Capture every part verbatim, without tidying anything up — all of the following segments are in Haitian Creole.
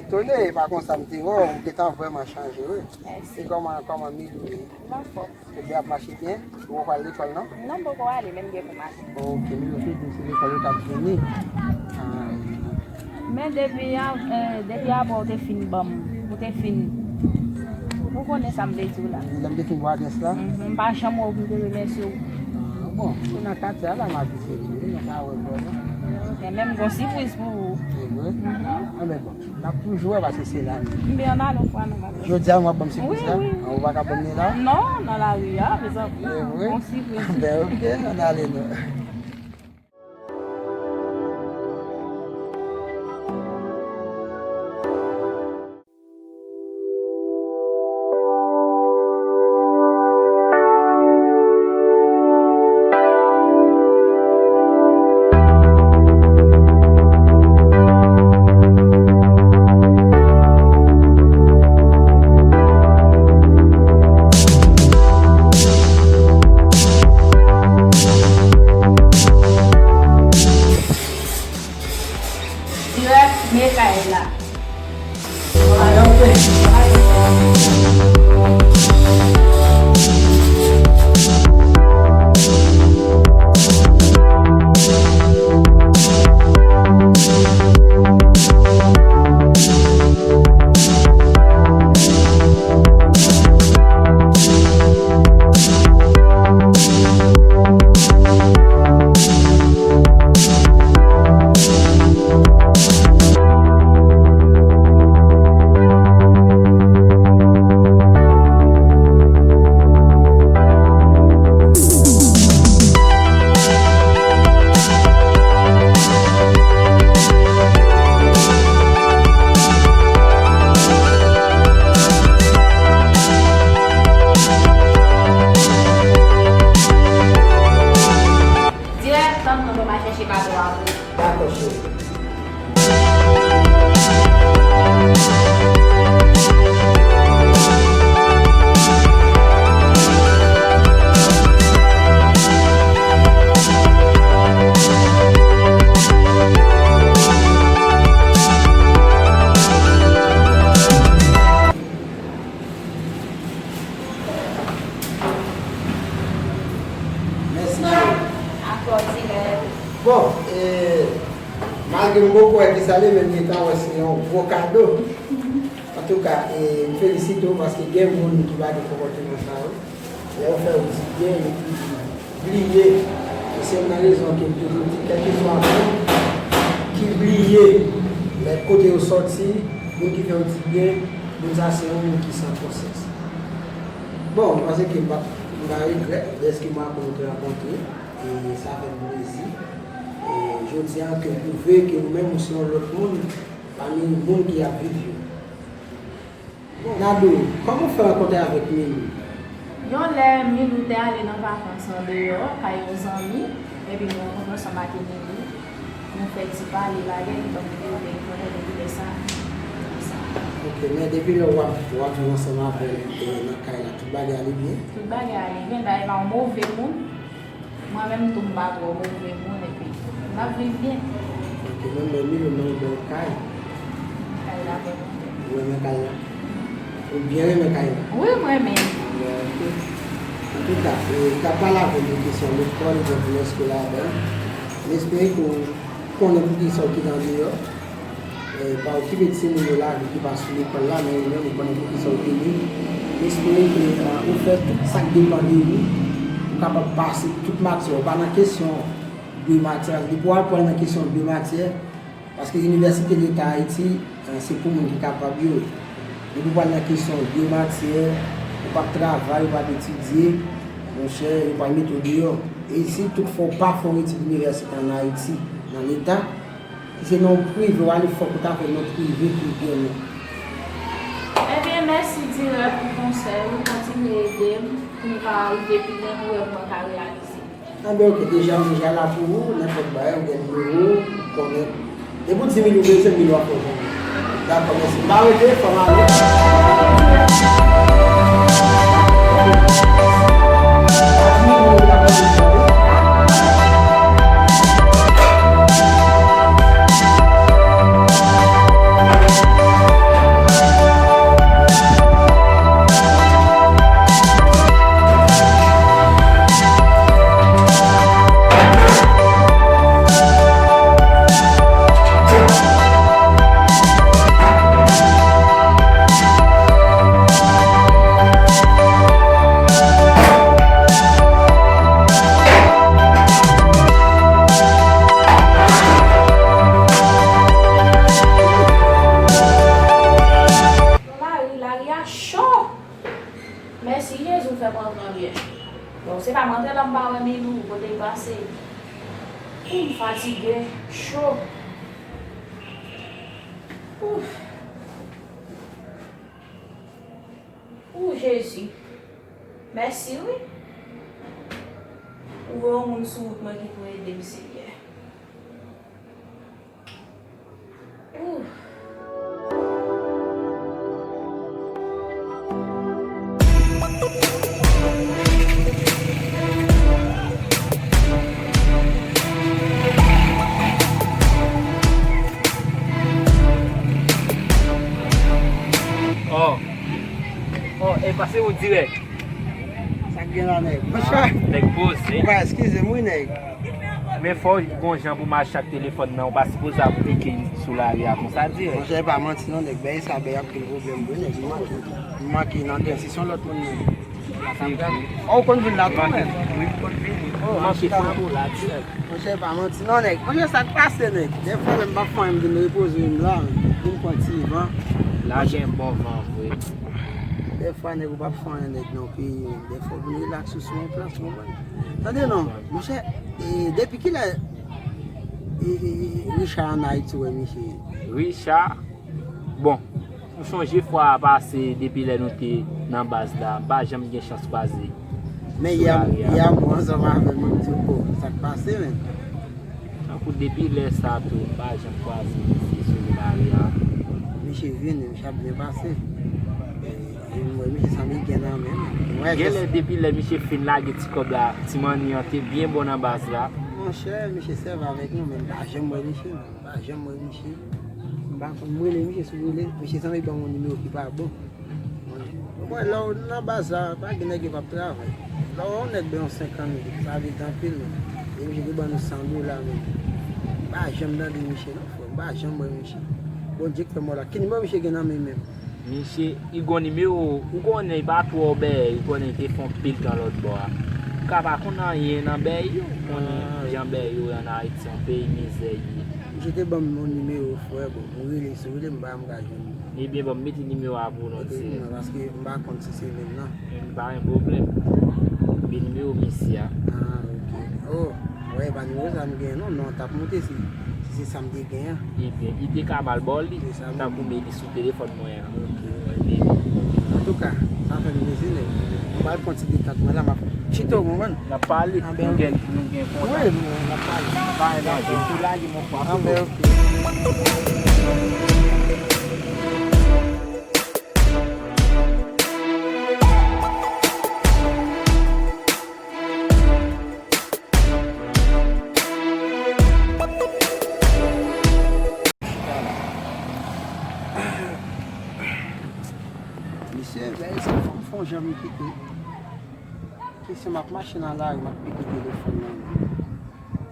Etone, e pa konsa m te wè w, ou gentan vrèman chanje, wi. Mèsi. E kòman, kòman Milou ye? L anfòm. Bebe ap mache byen? Ou poko al lekòl, non? Non, m poko ale, men m gen pou m ale. Ok, Milou te di m se lekòl ou t ap vini. Ah. Men depi a, eh, depi apre ou te fin ban m, ou te fin, ou konnen sa m vle di w la. Lè m te fin ba w adrès la? Mhm, m pa janm wè w pou m te remèsye w. Ah, bon, ou nan katye a la, m abitye tou, wi, nou pa wè vrèman. Ok, men m gon sipriz pou ou. Se vre? Mhm. Ah, men bon. N ap toujou wè paske se la menm. Byen, ann ale yon fwa nou va. Jodi a, w ap ban m sipriz la? Wi, wi. Ou pa ka ban m li la? Non, nan lari a, mezanmi. Se vre? Yon sipriz. Ben, ok, ann ale non. Dirèk, men kay la. Dirèk, tann mwen, mwen al chèche kado a pou ou. Dakò, cheri. Mèsi. Akò, dirèk. Bon, e, malgre m poko wè kisa l ye, men m gentan wè se yon gwo kado. Antouka, e, m felisite w paske gen moun ki pa gen konpòteman sa yo. Lè yo fè w di byen, epi bliye. E se youn nan rezon ke m toujou di, kèlkeswa moun ki bliye, men kote yo sòti, moun ki fè w di byen, moun sa se yon moun ki san konsyans. Bon, m panse ke m pa, m pa regrèt dèske m aprann ou te rankontre, e sa fè m plezi. E jodi a, ke pwouve ke ou menm ou se yon lòt moun pami moun ki ap viv yo. Nadou, kòman w fè rankontre avèk Milou? Yon lè, Milou te ale nan vakans andeyò, kay yon zanmi, epi nou rankontre ansanm ak Milou. Nou fè ti pale bagay, li ban m videyo, li ban m videyo sa. Sa. Ok, men depi lè w ap, w ap viv ansanm avè l, e, nan kay la, tout bagay ale byen? Tout bagay ale byen, dayè pa yon move moun. Mwen menm tou m pa twò move moun epi n ap viv byen. Ok, men mwen menm, men yon bèl kay. Kay la vrèman bèl. Ou renmen kay la? Ou byen renmen kay la? Wi, m renmen. Bon, ok. Antouka, e, t ap pale avè m de kesyon lekòl, de vilaj ke ladan. M espere ke w konnen poukisa w kite andeyò. E, pa okipe timoun yo la, ki pa sou lekòl la, men yo menm, ou konnen poukisa w vini. M espere ke, a, ou fè tout sa k depann de ou, ou kapab pase tout matyè. Ou pa nan kesyon de matyè. Depi w al pral nan kesyon de matyè, paske Inivèsite Leta Ayiti, a, se pou moun ki kapab yo. Depi w pral nan kesyon de matyè, ou p ap travay, ou p ap etidye, monchè, yo pral mete w deyò. E si toutfwa w pa fè yon etid inivèsitè ann Ayiti, nan Leta, si se nan yon prive w ale, fòk ou ta fè nan yon prive ki gen non. Ebyen, mèsi Dirèk pou konsèy ou, kontinye ede m pou m ka rive pi lwen, pou rèv mwen ka reyalize. Anben, ok, deja m deja la pou ou, nenpòt bagay, ou gen nimewo, ou konnen. Depi w di Milou bezwen, Milou ap reponn ou. Dakò, mèsi. M pa rete, fò m ale. Depase. Ou m fatige, cho. Ouf. Ou Jezi. Mèsi wi. Ou voye yon moun sou wout mwen ki pou ede m, Senyè. Ouf. Oh. Oh, e pase ou dirèk. Sa k gen la, nèg? Monchè. Nèg poze. Ou pa eskize m wi, nèg. Men fò w gon jan pou mache ak telefòn nan, ou pa sipoze ap pike sou lari a konsa dirèk. Monchè, e pa manti non, nèg. Bèy sa bèy anpil pwoblèm vre, nèg. M manke, m manke nan den, si se yon lòt moun, nèg. Ou konn vin la tou, men. Wi, m konn vini. Ou manke fò w la dirèk. Monchè, pa manti non, nèg. Monchè, sa k pase, nèg? Dèfwa menm m pa fè anyen, m vin repoze m la, vin pran ti van. La gen bon van vre. Dèfwa, nèg, ou p ap fè anyen, nèg, nan peyi, nèg. Dèfwa, ou vin rilaks ou sou yon plas, ou konprann? Tande non, monchè, e, depi kilè, e, e, e, Richard ann Ayiti, wè misye? Richard? Bon, m sonje fwa a pase depi lè nou te nan baz la, m pa janm gen chans kwaze sou lari a. Men yè, yè mwen ansanm avè m, m di, "Oh, sa k pase, men?" Tankou depi lè sa tou, m pa janm kwaze misye sou lari a. Misye vini, misye ap byen pase. E, e m wè misye sanble gen nan men, men. M wè gen lè depi lè misye fin lage ti kòb la, ti manni an te byen bon nan baz la. Monchè, misye sèvi avèk nou, men m pa janm wè misye, non. M pa janm wè misye. M pa konn, m rele misye, si w rele, misye sanble ban m yon nimewo ki pa bon. Ou konprann, lè w nan baz la, pa gen nèg yo p ap travay. Lè w wè yon nèg ban yon senkant mil, sa vit anpil, non. E misye te ban nou san dola, men. M pa janm tande misye, non, frè. M pa janm wè misye. Bondye k fè m wè la. Ki nimewo misye gen nan men menm? Misye, li gon nimewo, ou konnen li pa twò bèy, ou konnen li te fè yon pil tan lòt bò a. Ou ka pa konn anyen nan bèy yo, ou konnen jan bèy yo ye ann Ayiti, yon peyi mizè li ye. Misye te ban m yon nimewo, frè, bon, m rele, si w rele m, m pa janm ka jwenn li. Ebyen, bon, m mete nimewo a pou w non, se. Mete nimewo, paske m pa konn si se menm nan. M pa gen pwoblèm. Men nimewo misye a. Ah, ok. Oh, wè, e pa nimewo sa m gen, non, non, t ap moute si, si se sa m te gen an. Ebyen, li te ka mal ba w li, tankou men li sou telefòn mwen an. Ok, wè. Antouka, sa fè m plezi, nèg. Mwen pral pran ti detant mwen la, m ap chita, w konprann? N ap pale, nou gen, nou gen kontak. Wi, n ap pale. Pa gen danje, m tou la, gen yon fwa. Anben, ok. Mesye, bèl sa fò m fè yon jan m kite. Kesyon m ap mache nan lari, m ap pike telefòn nan.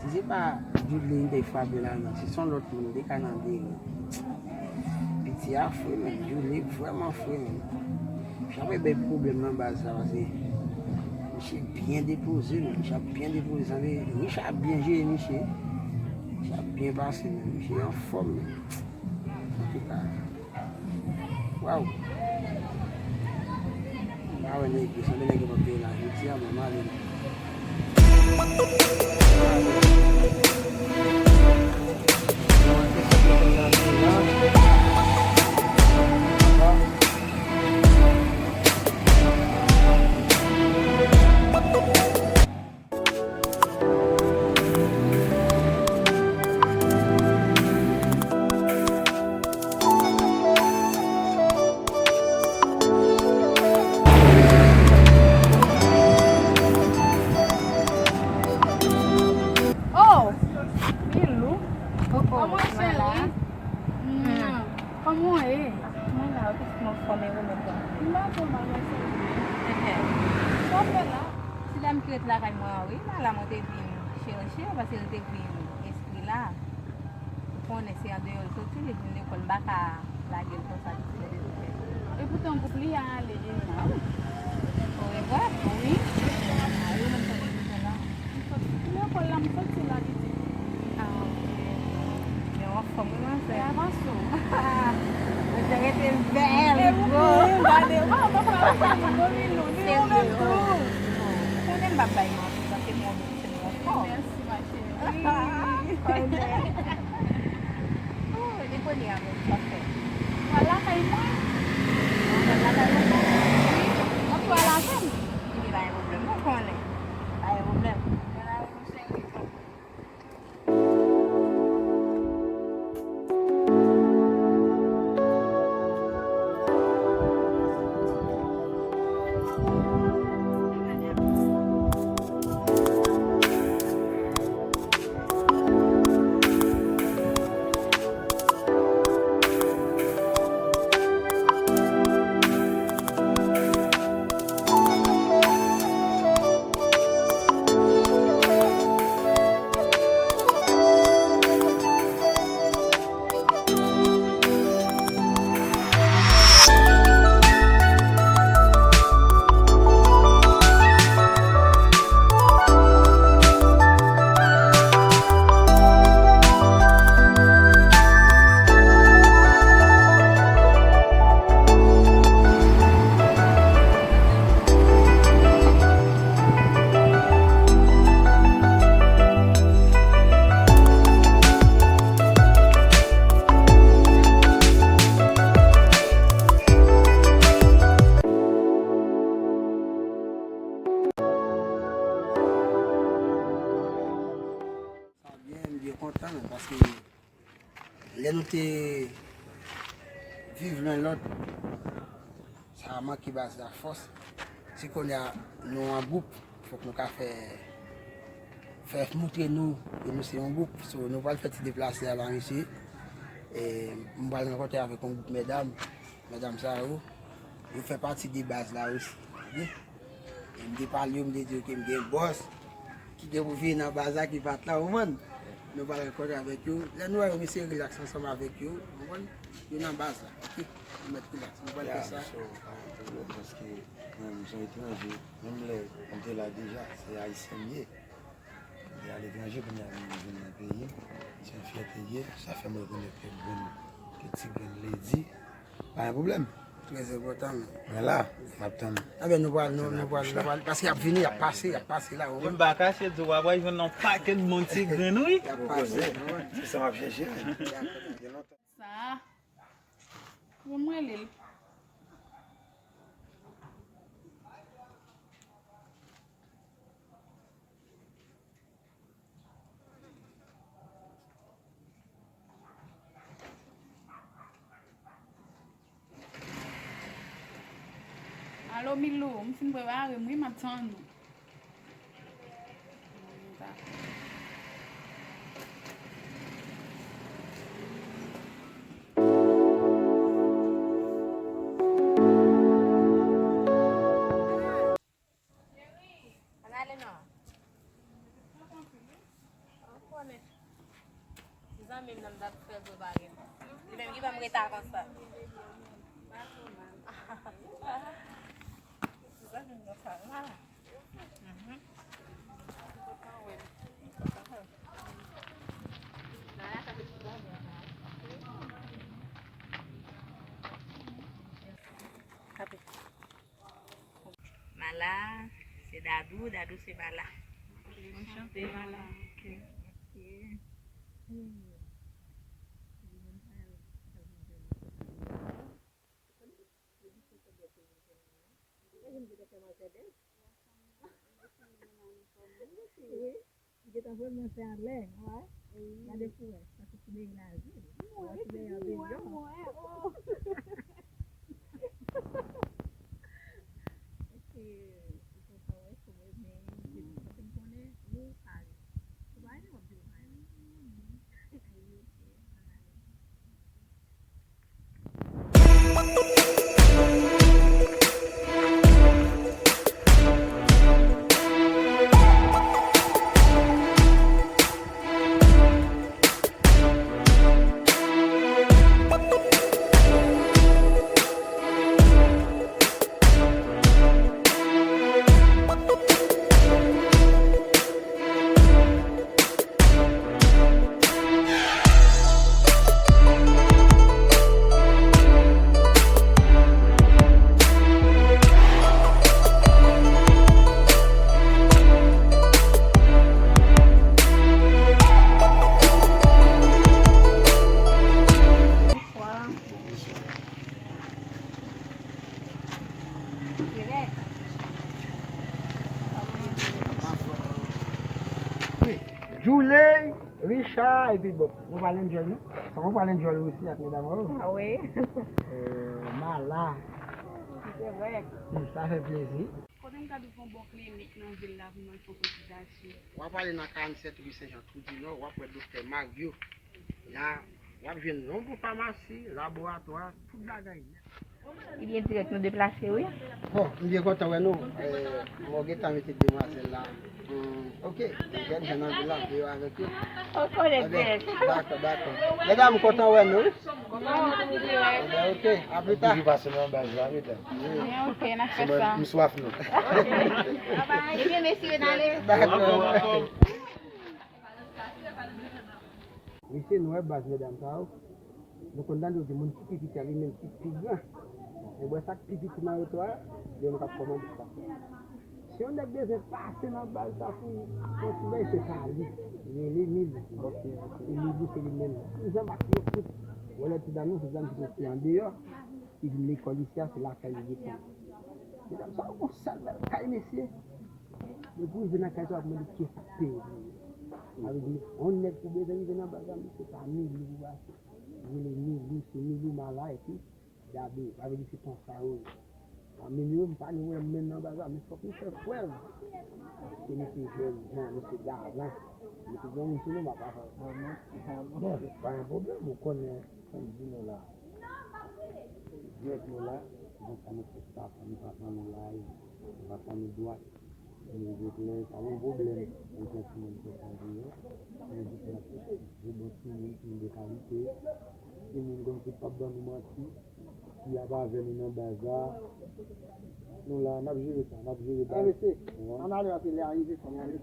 Si se pa Djouly m te frape la, non, si se yon lòt moun, m te ka nan deri. Piti a fre, men. Djouly vrèman fre, men. Sa fè bèl pwoblèm nan baz la, paske misye byen depoze, men. Misye ap byen depoze, sanble Richard ap byen jere misye. Misye ap byen pase, men. Misye anfòm, men. Antouka. Waw. M pa wè nèg yo, sanble nèg yo p ap veye la jodi a, bon, m ale. Oh! Milou. Oh, oh, kòman w ye, cheri? Hmm. Kòman w ye? Mwen la, wi, pitit mwen anfòm e ou menm, kòman? M pa twò mal, mwen, cheri. Enhen. Sa w fè la? Ti dam ki ret lakay mwen an, wi, la, la mwen te vin chèche, paske l te vin espri la. Ou konnen se andeyò l soti, li vin lekòl, m pa ka lage l konsa, pitit mwen te vin chèche. Epoutan gwoup li a ale deja, wi. O revwa? Wi. A, yo menm sa te di la. M sot lekòl la, m soti la, pitit. Ah, ok. Men w anfòm, wi, manzè. E avanse w. Manzè rete bèl, gwo. E ou menm, gade, w pa, w pa pale sa, m domine w, ni ou menm tou. Ou konnen m p ap bay manti, paske mwen menm, se mwen. Oh, e kounye a menm, sa fè. Ou al lakay mwen? Ou al lakay mwen? Wi. Mwen tou al avè m. Epi pa gen pwoblèm, non, konnen. Pa gen pwoblèm. Mwen la, nou cheri. Sa byen, m byen kontan, paske lè nou te viv lwen lòt, sa manke baz la fòs. Si kounye a nou an gwoup, fòk nou ka fè, fè moutre nou ke nou se yon gwoup. So, nou pral fè ti deplase a la, mesye. E, m pral rankontre avèk yon gwoup medam. Medam sa yo, yo fè pati de baz la osi. Tande? E m te pale yo, m te di yo ke m gen bòs ki gen pou vini nan baz la ki pa t la, ou konprann? Nou pral rankontre avèk yo. Lè nou wè yo, mesye rilaks ansanm avèk yo, ou konprann? Yo nan baz la, oke? Nou mèt rilaks, nou pral fè sa. Ya, so, pa gen pwoblèm, paske mwen menm, m se yon etranje. Menm lè m te la deja, se ayisyen m ye. M te aletranje, kounye a m vin nan peyi m. Se yon fyète l ye, sa fè m rekonèt ke grenn, ke ti grenn lady. Pa gen pwoblèm. Trè enpòtan, men. Mwen la, m ap tann. Ebyen, nou pral, nou, nou pral, nou pral, paske y ap vini, y ap pase, y ap pase la, ou konprann? M pa kache di w, w ap jwenn yon pakèt bon ti grenn, wi. Y ap pase, ou konprann? Se sa m ap chèche. Gen lontan. Sa, pou mwen, li. Alo, Milou, m fin prepare m, wi, m ap tann ou. Ann ale non. Ou konnen. Ti zanmi m nan m t ap fè l prepare m. Li menm ki fè m rete a konsa. Ti zanmi m nan sa la. Mhm. Mala, se Dadou, Dadou se Mala. Anchante, Mala. Ok. Wi. Li gentan voye mwen fè anlè, wè. Wi. Gade pou wè, sa se ti bebe la di. Mwen, ti bebe an bezwen. Mwen, mwen, oh. Èske ou kontan wè kòman men, se pou sa te konnen, ou ale. Ou pa ale, w ap di w pa ale. Ayi, ok, ann ale. Jouley, Richard, epi bon, nou pral enjoy nou. Sa nou pral enjoy nou osi ak medam yo. Ah wi. Euh, Mala. Se vre. Hmm, sa fè plezi. Kote m ka jwenn yon bon klinik nan vil la pou mwen fè konsiltasyon? W ap ale nan karannsèt ri Sen Jan, Twou di Nò, w ap wè doktè Mario. La, w ap jwenn yon bon famasi, laboratwa, tout bagay nèt. Li byen dirèk, nou deplase, wi. Bon, m byen kontan wè nou. Eh, mwen gentan mete demwazèl la. Hmm, ok, jèn jan nan vil la, m veye avèk yo. Ou konèt bèl. Dakò, dakò. Medam, m kontan wè nou, wi. Bon, ok, a pli ta. Toujou pase nan baz la, medam. Wi. Ok, n ap fè sa. M swaf nou. Ebyen, mesye, n ale. Dakò. Mesye, nou wè baz medam sa yo? Nou konn tande yo di moun ki pi piti a, li menm ki pi gran. Men bwè sa k pi piti nan yo twa, yo menm k ap kòmande sa. Si yon nèg bezwen pase nan baz sa pou, pou yon ti bagay, se pa li. Rele Milou. E Milou se li menm. Jan bak yo tout. Wè lòt ti dam yo, se dam ki soti andeyò, ki vin lekòl isi a, se lakay li rete. Medam sa yo gon sal bèl kay, mesye. Men pou rive nan kay sa, w ap mande kiyès ap peye pou li. Sa vle di, yon nèg pou bezwen rive nan baz la, mesye, pa Milou pou pase. Rele Milou, se Milou Mala, epi Dabe, sa vle di se konsa yo ye. An Milou, m pa ni wè m menm nan baz la, men fòk nou fè prèv. Paske nou se jèn jan, nou se galan. Nou se granmoun sou nou, m ap avè w. Bon, pa gen pwoblèm, ou konnen, kòm di nou la. Dirèk nou la, bon, sa nou fè sa, fò nou pa pran nou laj, nou pa pran nou dwat. Mwen vle konnen pa gen pwoblèm. Mwen pran timoun sòti andeyò. Mwen di se ap fè bon timoun, timoun de kalite. Timoun kòmsi p ap ban nou manti. Ki ap avè nou nan baz la. Nou la, n ap jere sa, n ap jere baz. Mesye, ann ale, paske lè a rive, fò n ale.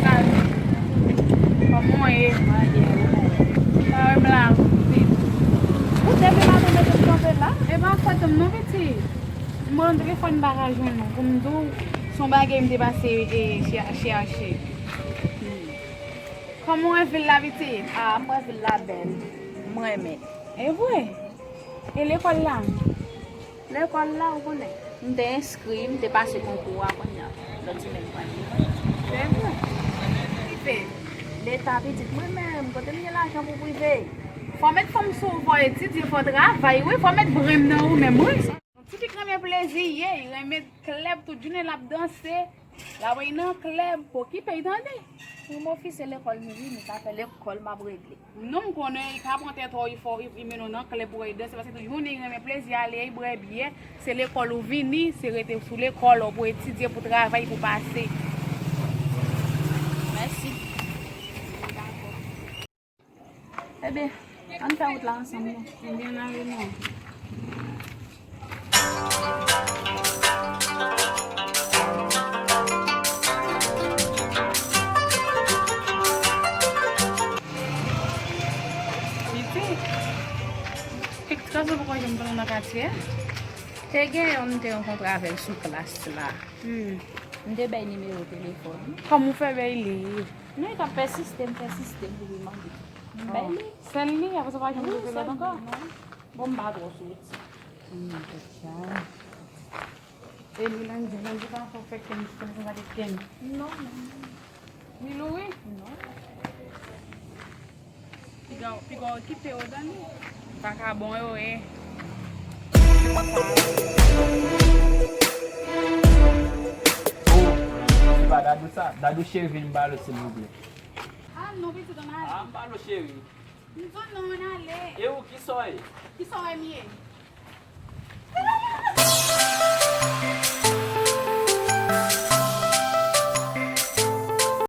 Salut. Kòman w ye? Mwen byen, ou menm? Mwen menm la, pitit. Ou depi maten mete m kanpe la? E pa fòt m non, pitit. M pran telefòn m pa ka jwenn ou. Pou m di w, se yon bagay m te pase, e, chè-, chèche. Kòman w wè vil la, pitit? Ah, m wè vil la bèl. M renmen. E vre? E lekòl la? Lekòl la, ou konnen. M te enskri, m te pase konkou a, kounye a, lòt semèn pral. Se vre? Prive. Leta, pitit mwen menm, kote m gen lajan pou prive? Fò met fanm sou ou, fò etidye, fò travay, wi, fò met brenn nan ou menm, wi. Yon ti fi k renmen plezi, ye, li renmen klèb, tout jounen l ap danse. L ap nan klèb, okipe, tande. Pou m ofisye lekòl nou, wi, nou ka fè lekòl, m ap regle. Non, m konnen, li ka pran tèt ou, li fò, li, li mennen w nan klèb pou w al danse, paske tout jounen li renmen plezi, ale, li bwè byè, se lekòl ou vini, se rete sou lekòl ou pou etidye, pou travay, pou pase. Mèsi. Dakò. Ebyen, ann fè wout la ansanm, non. Ebyen, n ale, non. Pitit, kèk ti gason poko janm pran nan katye a? Te gen yon, m te rankontre avè l sou klas la. Hmm. M te bay nimewo telefòn li. Kòman w fè bay li? Non, li t ap pèsiste, m pèsiste pou li mande. M bay li. Sèl li, apre sa w pa janm wi, rele l ankò? Non. Bon, m pa twò soti. Hmm, tèt chaje. E li nan di, nan di pa fò fè kenn, kenn konn gade kenn. Non, non, non. Milou, wi? Non. Piga, piga w okipe w, tande. Vakabon yo ye. Oh, se pa Dadou sa? Dadou cheri, vin m pale w, silvouplè. Ah, non, pitit, ann ale. Ah, m pale w, cheri. M di w non, ann ale. E ou, kisa w ye? Kisa w wè m ye?